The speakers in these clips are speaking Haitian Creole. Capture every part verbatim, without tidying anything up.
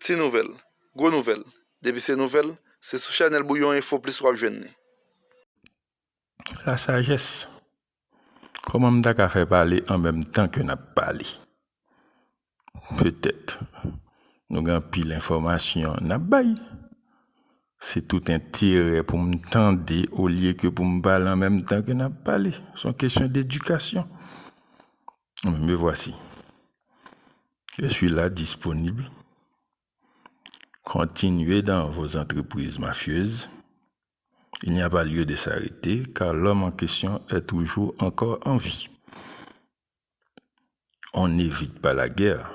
Ti nouvèl, gwo nouvèl. Depi se nouvèl, se sou chanèl Bouyon Enfo Plis w ap jwenn li. Lasajès. Kòman m ta ka fè pale an menm tan ke n ap pale? Petèt. Nou gen anpil enfòmasyon n ap bay. Se tout enterè pou m tande olye ke pou m pale an menm tan ke n ap pale. Se yon kesyon dedikasyon. Me voici. Je suis là, disponible. Continuez dans vos entreprises mafieuses. Il n'y a pas lieu de s'arrêter, car l'homme en question est toujours encore en vie. On n'évite pas la guerre,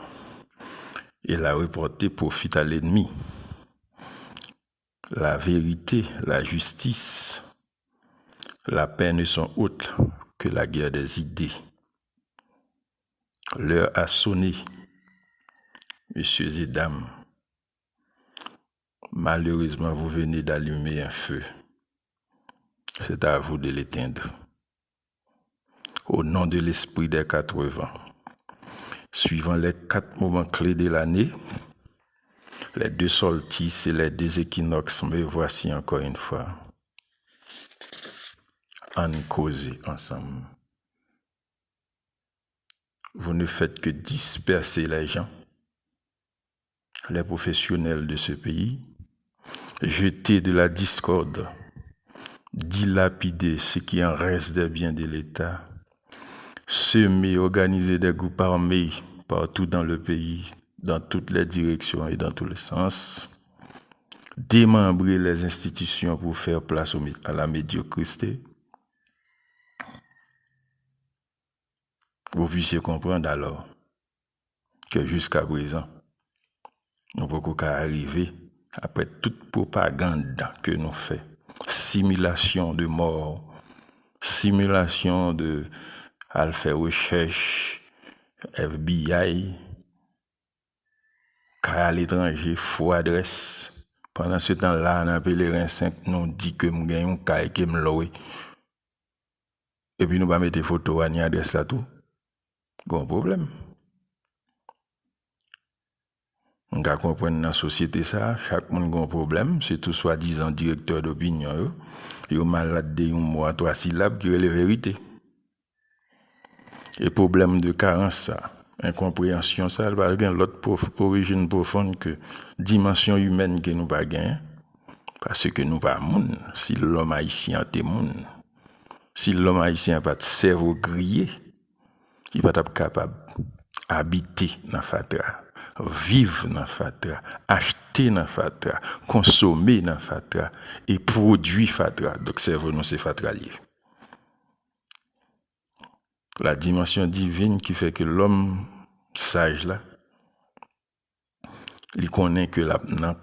et la reporter profite à l'ennemi. La vérité, la justice, la paix ne sont autres que la guerre des idées. L'heure a sonné, messieurs et dames. Malheureusement, vous venez d'allumer un feu. C'est à vous de l'éteindre. Au nom de l'esprit des quatre vents, suivant les quatre moments clés de l'année, les deux solstices et les deux équinoxes, me voici encore une fois. Ann koze ansanm. Vous ne faites que disperser les gens, les professionnels de ce pays, jeter de la discorde, dilapider ce qui en reste des biens de l'État, semer, organiser des groupes armés partout dans le pays, dans toutes les directions et dans tous les sens, démembrer les institutions pour faire place au mi- à la médiocrité. Vous puissiez comprendre alors que jusqu'à présent, nou poko ka rive, apre tout pwopagand ke nou fè, similasyon de mò, similasyon de al fè rechèch, F B I, kay aletranje, fo adrès. Pandan se tan la, nan Pelerin senk, nou di ke m gen yon kay ke m lwe. Epi nou pa mete foto a ni adrès la tou. Gon pwoblèm. M ka konprann nan sosyete sa, chak moun gon pwoblèm, sitou swadizan direktè dopinyon yo. Yo malad de yon mo a twa silab ki rele verite. E pwoblèm de karans sa, enkonpreyansyon sa, li pa gen lòt pwof- orijin pwofonn ke dimansyon imèn ke nou pa genyen. Paske nou pa moun. Si lòm ayisyen an te moun, si lòm ayisyen an pa t sèvo griye, li pa t ap kapab abite nan fatra, viv nan fatra, achte nan fatra, konsome nan fatra e pwodui fatra. Donk sèvo nou se fatra l ye. La dimansyon divin ki fè ke lòm saj la, li konnen ke l ap nan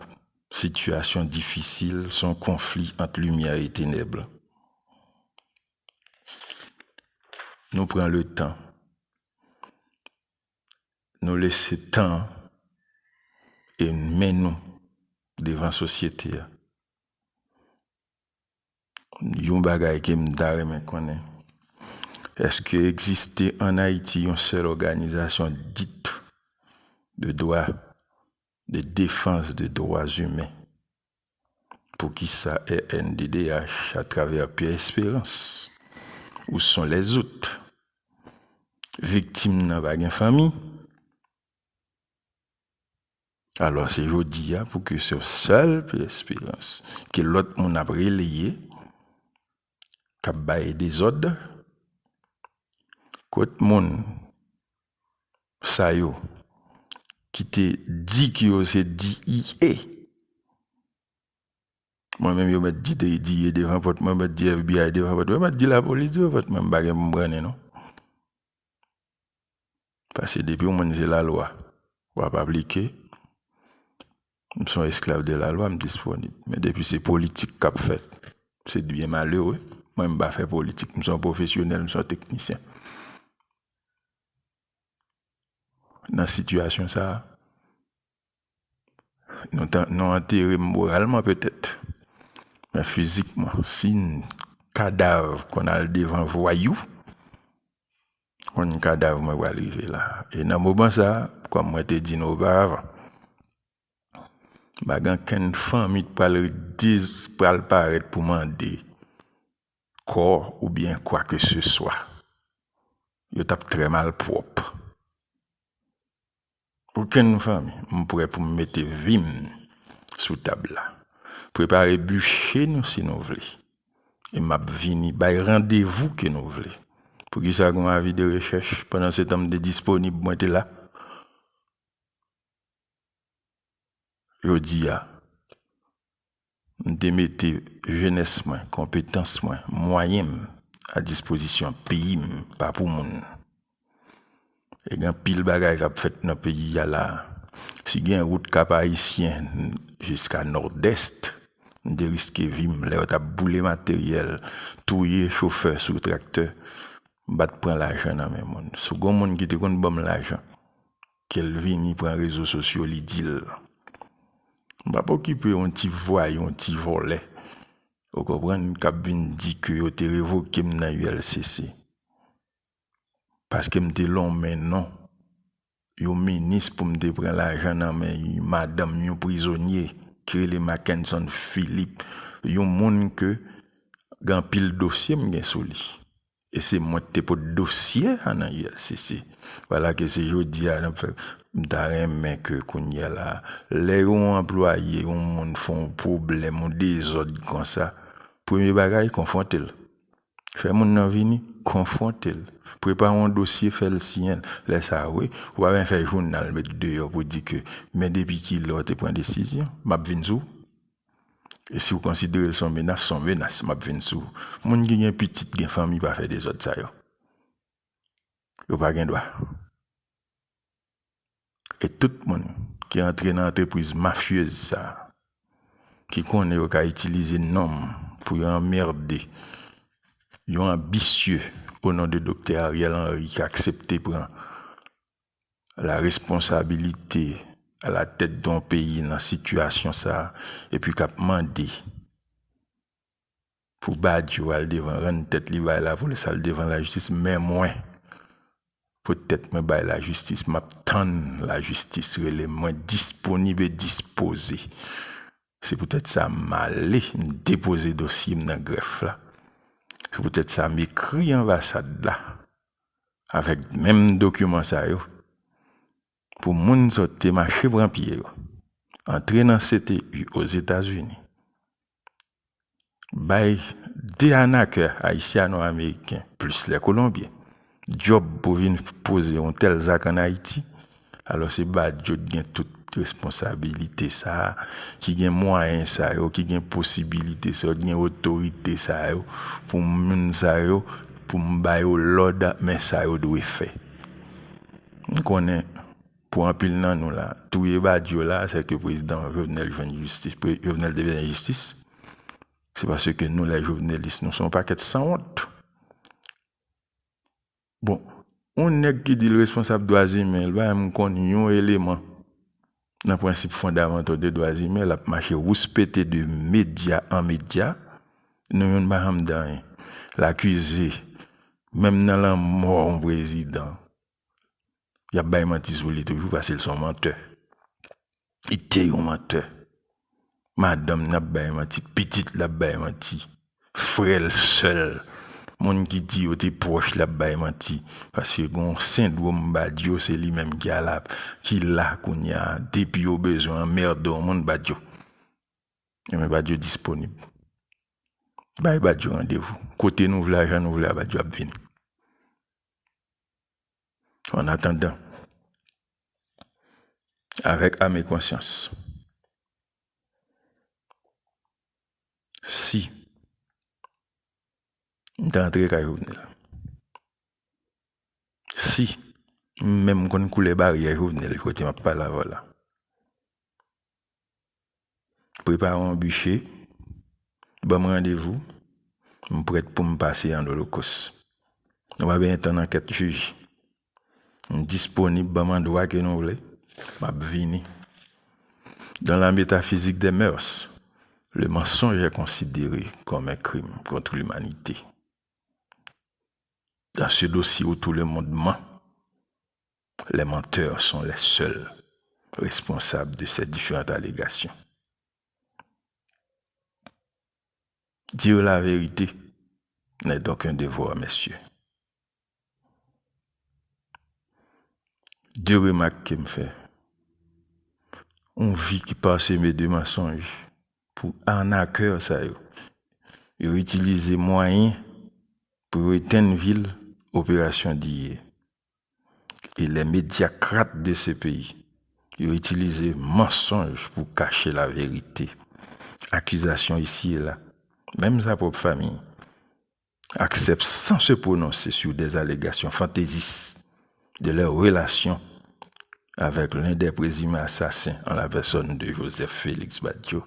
sitiyasyon difisil, se yon konfli ant limyè e tenèb. Nou pran le tan, nou lese tan e men nou devan sosyete a. Yon bagay ke m ta renmen konnen, èske egziste ann Ayiti yon sèl òganizasyon dit de dwa, de defans de dwa imen? Poukisa R N D D H, atravè Pierre Espérance, où sont les autres? Viktim nan pa gen fanmi. Alò se jodi a pou ke se sèl Pierre Espérance ke lòt moun ap releye, k ap bay dezòd, kot moun sa yo ki te di ke yo se D E A. Mwen menm yo mèt di D E A devan pòt mwen, yo mèt di F B I devan pòt mwen, yo mèt di lapolis devan pòt mwen, m pa gen pou m brannen non. Paske depi yon moun se lalwa, w ap aplike, m se yon esklav de lalwa, m disponib. Men depi se politik k ap fèt, se byen malere. Mwen m pa fè politik, m se yon pwofesyonèl, m se yon teknisyen. Nan sitiyasyon sa a, nou, ta, nou antere m moralman petèt, men fizikman, si kadav konn al devan vwayou, konn kadav mwen pral rive la. E nan moman sa a, kòm mwen te di nou oparavan, M pa gen ankenn fanmi k pral, pral parèt pou mande kò oubyen kwa ke se swa. Yo t ap trè malpwòp. Okenn fanmi, m prè pou m mete vi m sou tab la. Prepare biche nou si nou vle. E m ap vini bay randevou ke nou vle. Poukisa gen yon avi de rechèch? Pandan se tan m te disponib, mwen te la. Jodi a, m te mete jenès mwen, konpetans mwen, mwayen m a dispozisyon peyi m, pa pou moun. E gen anpil bagay k ap fèt nan peyi a la. Si gen wout Kap Ayisyen jiska Nòdès, m te riske vi m lè yo t ap boule materyèl, touye chofè sou traktè, m pa t pran lajan nan men moun. Si w gen yon moun ki te konn ban m lajan, ke l vini pran rezo sosyo, li di l. M p ap okipe yon ti vwayou, yon ti vòlè, ou konprann, k ap vin di ke yo te revoke m nan U L C C. Paske m te lonmen non yon minis pou m te pran lajan nan men yon madanm, yon prizonye ki rele Mackenson Philippe, yon moun ke gen anpil dosye m gen sou li. E se mwen ki te pot dosye a nan U L C C. Vwala ke se jodi a n ap fè. M ta renmen ke kounye a la, lè yon anplwaye, yon moun fè yon pwoblèm, yon dezòd konsa, premye bagay, konfwonte l. Fè moun nan vini, konfwonte l. Prepare yon dosye, fè l siyen l. Lè sa a, wi, ou pa bezwen fè jounal met deyò pou di ke, men depi kilè w te pran desizyon, m ap vin sou ou. E si w konsidere l se yon menas, se yon menas, m ap vin sou ou. Moun ki gen pitit, gen fanmi, pa fè dezòd sa yo. Yo pa gen dwa. E tout moun ki antre nan antrepriz mafyez sa a, ki konnen yo ka itilize non m pou yo anmède yon anbisye o non de Doktè Ariel Henry ki aksepte pran la responsabilite a la tèt de yon peyi nan sitiyasyon sa a, epi k ap mande pou Badio al devan, rann tèt li bay lapolis, al devan lajistis, men mwen, poutèt mwen bay lajistis, m ap tann lajistis rele m, mwen disponib e dispoze. Se poutèt sa m ale, m depoze dosye m nan grèf la. Se poutèt sa m ekri anbasad la avèk menm dokiman sa yo pou moun sa yo te mache pran pye yo, antre nan C T U Ozetazini, bay de anakè ayisyano-ameriken, plis lè kolonbyen, djòb pou vin poze yon tèl zak ann Ayiti, alò se Badio t gen tout responsabilite sa a, ki gen mwayen sa yo, ki gen posibilite sa yo, ki gen otorite sa yo, pou moun sa yo, pou m ba yo lòd, men sa yo dwe fè. M konnen, pou anpil nan nou la, touye Badio la, se ke prezidan Jovenel jwenn jistis, pre-, Jovenel te bezwen jistis. Se paske nou, lè jovenelis, nou se yon pakèt sanwont. Bon, yon nèg ki di l responsab dwa imen, l pa menm konn yon eleman nan prensip fondamantal de dwa imen, l ap mache wouspete de medya an medya, nou youn pa janm di anyen. L akize, menm nan lanmò yon prezidan, y ap bay manti sou li toujou, paske l se yon mantè. Li te yon mantè. Madanm n ap bay manti, pitit l ap bay manti, frè l, sè l, moun ki di yo te pwòch l ap bay manti. Paske gen yon sendwòm Badio, se li menm ki ala, ki la kounye a. Depi yo bezwen anmède yon moun, Badio. Ebyen, Badio disponib. Bay Badio randevou. Kote nou vle a, jan nou vle a, Badio ap vini. An atandan, avèk ame konsyans, si m ta antre kay Jovenel, si m menm konn koulè baryè Jovenel kote m ap pale avè w la, prepare yon biche, ban m randevou, m prèt pou m pase an olokos. Nou pa bezwen tann ankèt jij. M disponib, ban m andwa ke nou vle, m ap vini. Dans la métaphysique des mœurs, le mensonge est considéré comme un crime contre l'humanité. Dans ce dossier où tout le monde ment, les menteurs sont les seuls responsables de ces différentes allégations. Dire la vérité n'est donc un devoir, messieurs. De remak ke m fè. Yon vi ki paseme de mansonj pou arnaqueur sa yo. Yo itilize mwayen pou yo etenn vil operasyon diye. E les médiocrates de ce pays, yo itilize mansonj pou kache la verite. Akizasyon isi e la. Menm sa pwòp fanmi aksepte sans se prononcer sur des allégations fantaisistes de leur relation avec l'un des présumés assassins en la personne de Joseph Félix Badio.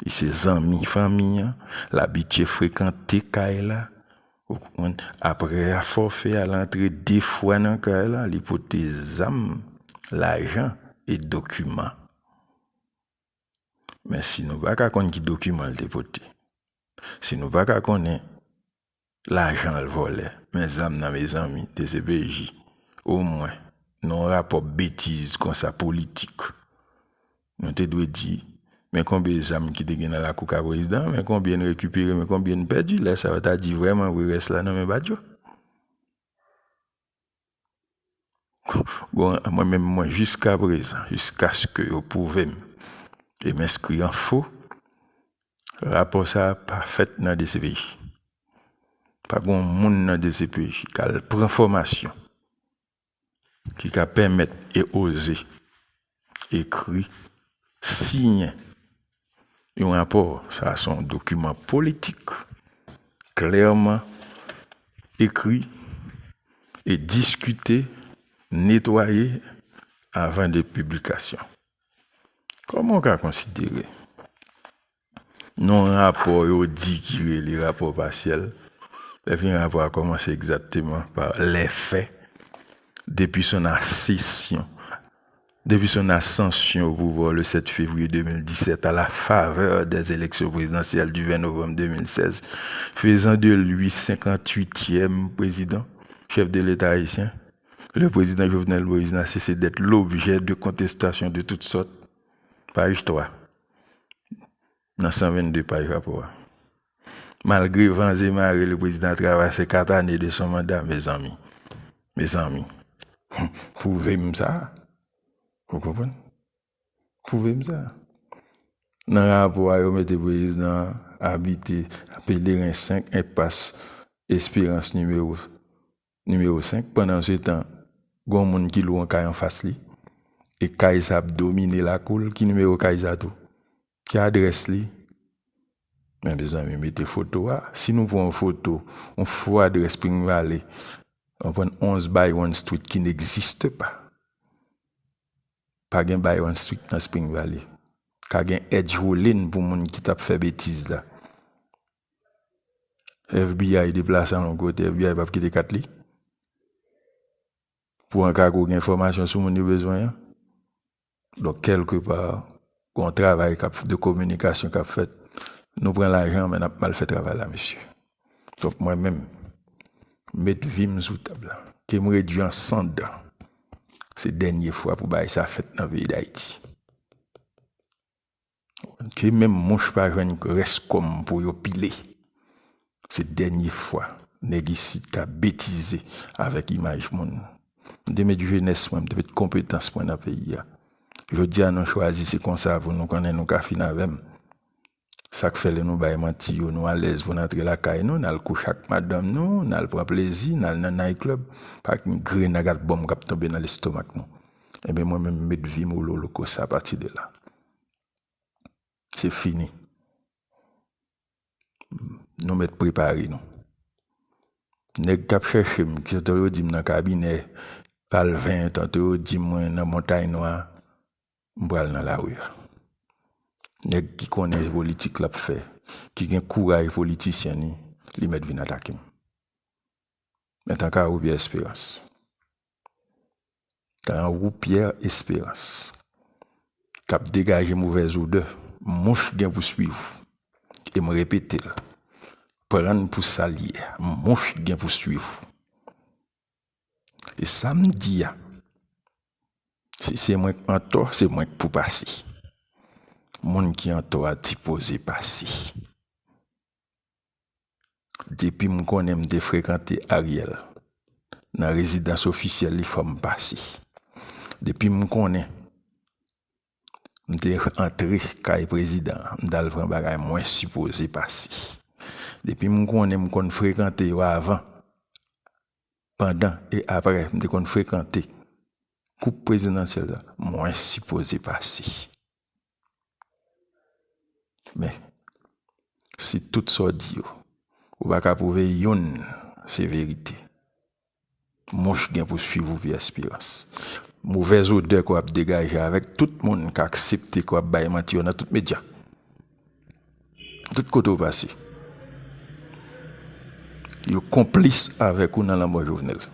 E se zanmi fanmi an, l abitye frekante kay la. Ou konprann? Apre a fòfe a, l antre de fwa nan kay la, li pote zam, lajan e dokiman. Men si nou pa ka konn ki dokiman l te pote, si nou pa ka konnen lajan l vòlè, men zam nan, mezanmi, D C P J, omwen, nan yon rapò betiz konsa politik, nou te dwe di, men konbyen zam ki te gen nan lakou ka prezidan, men konbyen n rekipere, men konbyen n pèdi, lè sa yo ta di vrèman vre rès la nan men Badio. Bon, mwen menm, mwen, jiska prezan, jiskaske yo pwouve m e m enskri an fo, rapò sa a pa fèt nan D C P J. Pa gen yon moun nan D C P J k al pran fòmasyon ki ka pèmèt e oze ekri, siyen yon rapò. Sa se yon dokiman politik, klèman ekri e diskite, netwaye avan de piblikasyon. Kòman w ka konsidere nan yon rapò yo di ki rele rapò pasyèl, lè fin rapò a kòmanse egzakteman pa les faits, depuis son accession, depuis son ascension au pouvoir le sept février deux mille dix-sept, à la faveur des élections présidentielles du vingt novembre deux mille seize, faisant de lui cinquante-huitième président, chef de l'État haïtien, le président Jovenel Moïse n'a cessé d'être l'objet de contestations de toutes sortes. Paj twa, nan san vennde paj rapò a. Malgre van e mare, le président a traversé quatre années de son mandat, mezanmi. Mezanmi. Pwouve m sa. Ou konprann? Pwouve m sa. Nan rapò a, yo mete prezidan an abite Pèleren senk, enpas Esperans nimewo, nimewo senk. Pandansetan, gen yon moun ki lwe yon kay anfas li. E kay sa ap domine lakou l. Ki nimewo kay sa tou? Ki adrès li? Men, mezanmi, mete foto a. Si nou pran yon foto, yon fo adrès Spring Valley, nou pran onz Byron Street ki n'existe pas. Pa gen Byron Street nan Spring Valley. Ka gen Edge Woolin pou moun ki t ap fè betiz la. F B I deplase al yon kote, F B I p ap kite kat li. Pou an ka gen enfòmasyon sou moun yo bezwen an. Donk, kèlkepa, gen yon travay k ap, de kominikasyon k ap fèt. Nou pran lajan, men n ap mal fè travay la, mesye. Donk, mwen menm, met vi m sou tab la. Ke m redui an sann. Se dènye fwa pou bagay sa fèt nan peyi Dayiti. Ke menm mouch pa jwenn rès kò m pou yo pile. Se dènye fwa nèg isit ka betize avèk imaj moun. M te met jenès mwen, m te met konpetans mwen nan peyi a. Jodi a, nou chwazi, se konsa pou nou konnen nou ka fin avè m. Sa k fè lè nou bay manti yo, nou alèz pou n antre lakay nou, n al kouche ak madanm nou, n al pran plezi, n al nan night club, pa gen grenn ak albòm k ap tonbe nan lestomak nou. Ebyen, mwen menm, m met vi m o lolo konsa apati de la. Se fini. Nou mèt prepare nou. Nèg k ap chèche m, ki tanto yo di m nan kabinè Palven, tanto yo di mwen nan Montay Nwa, m pral nan lari a. Nèg ki konnen politik l ap fè, ki gen kouraj politisyen li, li mèt vin atake m. Men tanka ou Pierre Espérance. Tan ou Pierre Espérance k ap degaje movèz odè, mouch gen pou swiv. E m repete l, pran n pou sa l ye, mouch gen pou swiv. E sa m di a, si se mwen k antò, se mwen k pou pase. Moun ki antò a sipoze pase. Depi m konnen m te frekante Ariel nan rezidans ofisyèl li, fò m pase. Depi m konnen m te antre kay prezidan an, m t al pran bagay, mwen sipoze pase. Depi m konnen m konn frekante yo avan, pandan e apre, m te konn frekante koup prezidansyèl la, mwen sipoze pase. Men, si tout sa w di yo, ou pa ka pwouve youn se verite, mouch gen pou swiv ou, Pierre Espérance. Movèz odè ke w ap degaje avèk tout moun k aksepte ke w ap bay manti yo nan tout medya. Tout kote w pase, yo konplis avèk ou nan lanmò Jovenel.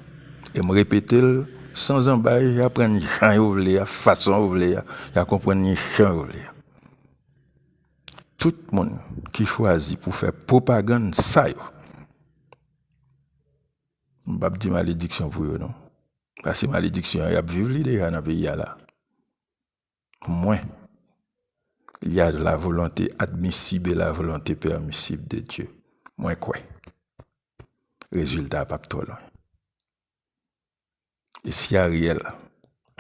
E m repete l san zanbay, y a pran jan yo vle a, fason yo vle a, y a konprann jan yo vle a. Tout moun ki chwazi pou fè pwopagann sa yo, m p ap di malediksyon pou yo non. Paske malediksyon an, y ap viv li deja nan peyi a la. Mwen, il y a la volonté admissible et la volonté permissible de Dieu. Mwen kwè rezilta a p ap twò lwen. E si Ariel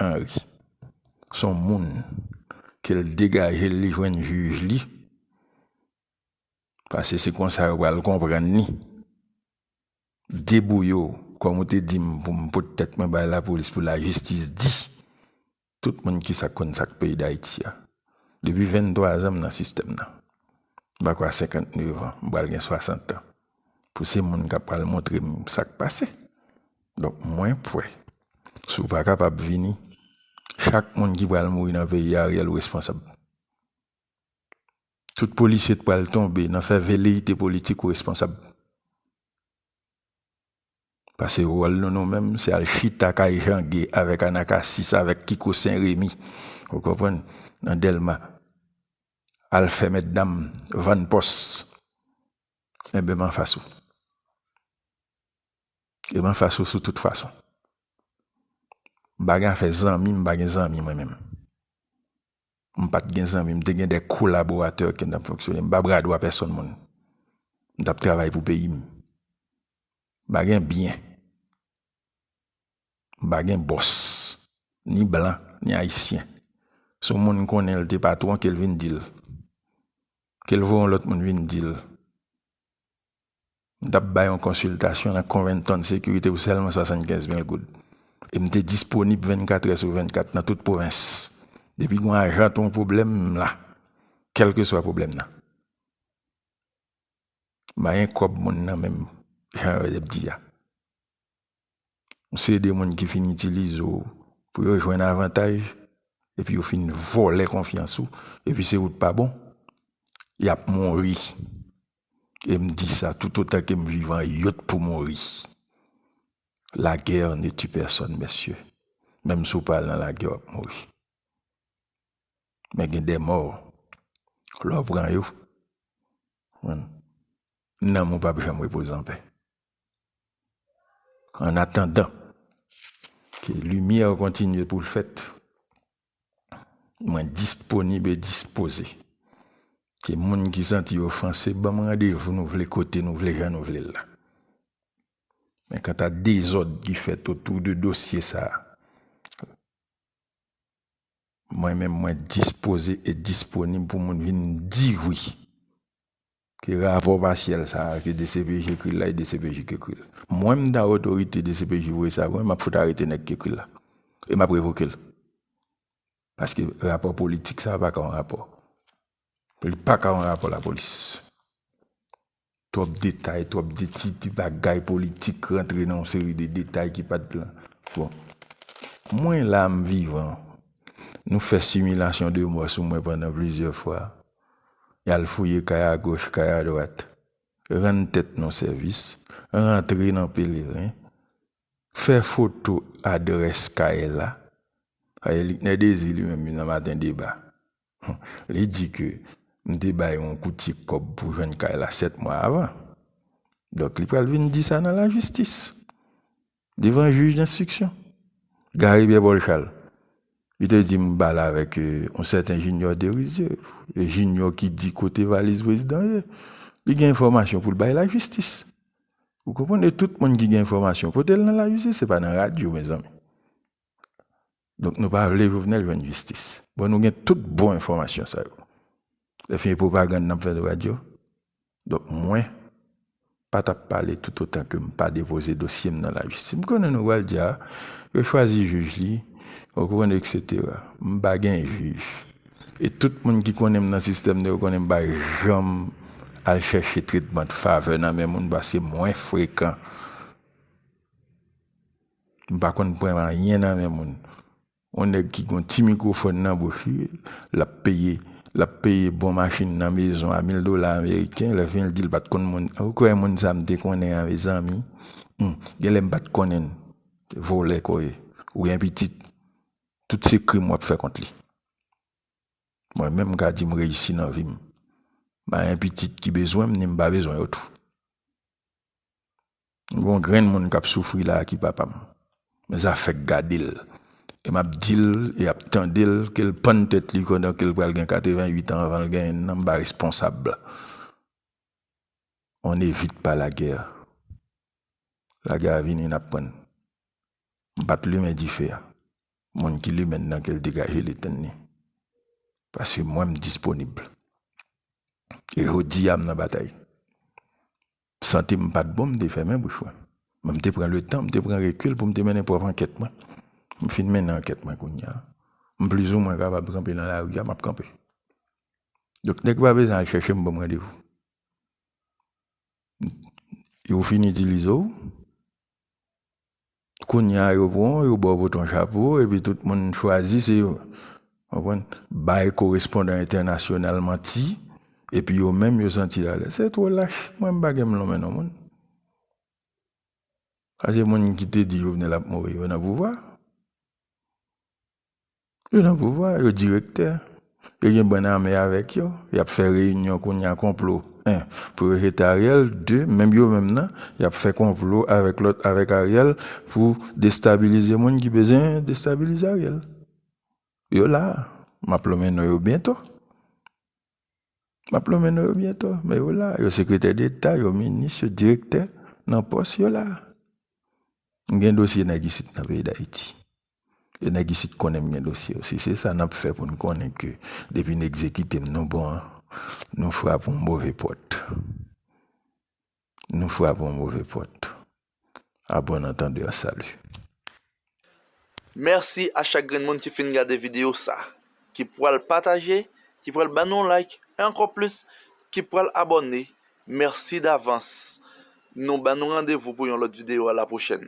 Henry se yon moun ke l degaje l, li jwenn jij li, paske se konsa yo pral konprann li. Debouye w, kòm ou te di m pou m pot tèt mwen bay lapolis pou lajistis di tout moun kisa k konn sa k peyi Dayiti a. Depi venntwa zan m nan sistèm nan. M pa kwè a senkantnèf an, m pral gen swasant an. Pou se moun k ap pral montre m sa k pase. Donk, mwen pwè. Si w pa kapab vini, chak moun ki pral mouri nan peyi a, Ariel ou responsab. Tout polisye t pral tonbe nan fè veleyite politik ou responsab. Paske wòl nou, nou menm, se al chita kay Jan Gay avèk Anakasis, avèk Kiko Sen Remi, ou konprann, nan Dèlma, al fè mètdam vann pòs. Enben, m anfas ou. E m anfas ou sou tout fason. M pa gen afè zanmi, m pa gen zanmi mwen menm. M pa t gen zanmi, m te gen de kolaboratè ke m t ap fonksyone. M pa bradwa pèsonn moun. M t ap travay pou peyi m. M pa gen byen. M pa gen bòs, ni blan, ni ayisyen. Si yon moun konnen l te patwon, ke l vin di l. Ke l voye yon lòt moun vin di l. M t ap bay yon konsiltasyon nan Covington Sécurité pou sèlman swasannkenz mil goud. E m te disponib vennkat è sou vennkat nan tout pwovens. Depi gen yon ajan t yon pwoblèm, m la. Kèlkeswa pwoblèm nan. M pa gen kòb moun nan menm, jan yo ap di a. Se de moun ki fin itilize w pou yo jwenn avantaj, epi yo fin vòlè konfyans ou, epi se ou t pa bon, y ap mouri. E m di sa, toutotan ke m vivan, yo t pou mouri. La guerre ne tue personne, mesye. Menm si w pa al nan lagè, w ap mouri. Men gen de mò, lè w pran yo, nanm ou p ap janm repoze anpè. An atandan ke limyè kontinye pou l fèt, mwen disponib e dispoze ke moun ki santi yo ofanse, ban m randevou nou vle, kote nou vle, jan nou vle l la. Men kanta dezòd ki fèt otou de dosye sa a, mwen menm, mwen dispoze e disponib pou moun vin di wi. Ke rapò pasyèl sa a, ke D C P J ekri l la, e D C P J ki ekri l. Mwen, m ta otorite D C P J voye sa pou mwen, m ap fout arete nèg ki ekri l la. E m ap revoke l. Paske rapò politik sa a pa ka yon rapò. Li pa ka yon rapò lapolis. Twòp detay, twòp de ti, ti bagay politik rantre nan yon seri de detay ki pa t lan. Bon, mwen la, m vivan. Nou fè similasyon de mò sou mwen pandan plizyè fwa. Y al fouye kay agoch, kay adwat. Rann tèt nou sèvis. Rantre nan Pelerin. Fè foto adrès kay la. Aye, Liknè Dezi li menm, nan Maten Deba. Li di ke m te bay yon koutye kòb pou jwenn kay la sèt mwa avan. Donk, li pral vin di sa nan lajistis, devan jij denstriksyon, Gary Pierre Paul Charles. Li te di m pale avèk, euh, yon sèten Junior Derizier. E Junior ki di kote valiz prezidan ye. Li gen enfòmasyon pou l bay lajistis. Ou konprann? E tout moun ki gen enfòmasyon, pote l nan lajistis, se pa nan radyo, mezanmi. Donk, nou pa vle Jovenel jwenn jistis. Bon, nou gen tout bon enfòmasyon sa yo. Lè fin e pwopagann n ap fè nan radyo. Donk, mwen pa t ap pale toutotan ke m pa depoze dosye m nan lajistis. M konnen nou pral di a, yo chwazi jij li, ou konprann, etsetera. M pa gen jij. E tout moun ki konnen m nan sistèm nan, yo konnen m pa janm al chèche tretman de favè nan men moun, paske mwen frekan. M pa konn pran anyen nan men moun. Yon nèg ki gon ti mikwofòn nan bouch li, l ap peye, l ap peye bon machin nan mezon a mil dola ameriken, lè fin l di l pa t konn moun. Ou kwè moun sa m te konnen an, mezanmi? Hmm, genlè m pa t konnen l. Vòlè kò ye. Ou gen pitit. Tout se krim w ap fè kont li. Mwen menm, m ka di m reyisi nan vi m. M pa gen pitit ki bezwen m, ni m pa bezwen yo tou. Gon grenn moun k ap soufri la a ki papa m. Men sa fèk gade l. E m ap di l, e ap tande l, ke l pann tèt li pandan ke l pral gen katreventuit an anvan l genyen nan, m pa responsab. On n'évite pas la guerre. Lagè a vini, n ap pran l. M pa t limen dife a. Moun ki limen l nan, ke l degaje l etenn li. Paske mwen, m disponib. E jodi a, m nan batay. Sante m pa t bon, m te fèmen bouch mwen. Men m te pran letan, m te pran rekil pou m te mennen pwòp ankèt mwen. M fin mennen ankèt mwen kounye a. M plizoumwen kapab kanpe nan lari a, m ap kanpe. Donk, nèg pa bezwen al chèche m ban m randevou. Yo fin itilize w. Kounye a, yo pran w, yo ba w pote yon chapo, epi tout moun chwazi, se yo. Konprann? Bay korespondan entènasyonal manti, epi yo menm, yo santi alèz. Se twò lach. Mwen, m pa gen m lonmen non moun. Paske moun ki te di Jovenel ap mouri, yo nan pouvwa. Yo nan pouvwa, yo direktè. Yo gen bann ame avèk yo. Y ap fè reyinyon kounye a, konplo. En, pou yo jete Ariel. De, menm yo menm nan, y ap fè konplo avèk lòt, avèk Ariel, pou destabilize moun ki bezwen destabilize Ariel. Yo la. M ap lonmen non yo byento. M ap lonmen non yo byento, men yo la, yo sekretè deta, yo minis, yo direktè nan pòs, yo la. M gen dosye nèg isit nan peyi Dayiti. E nèg isit konnen m gen dosye yo. Si se sa n ap fè pou n konnen ke depi n egzekite m, nou bon an, nou frape yon move pòt. Nou frape yon move pòt. À bon entendeur, salut. Mèsi a chak grenn moun ki fin gade videyo sa, ki pral pataje, ki pral ban nou like, e ankò plis, ki pral abòne. Mèsi davans. Nou ban nou randevou pou yon lòt videyo a la pwochèn.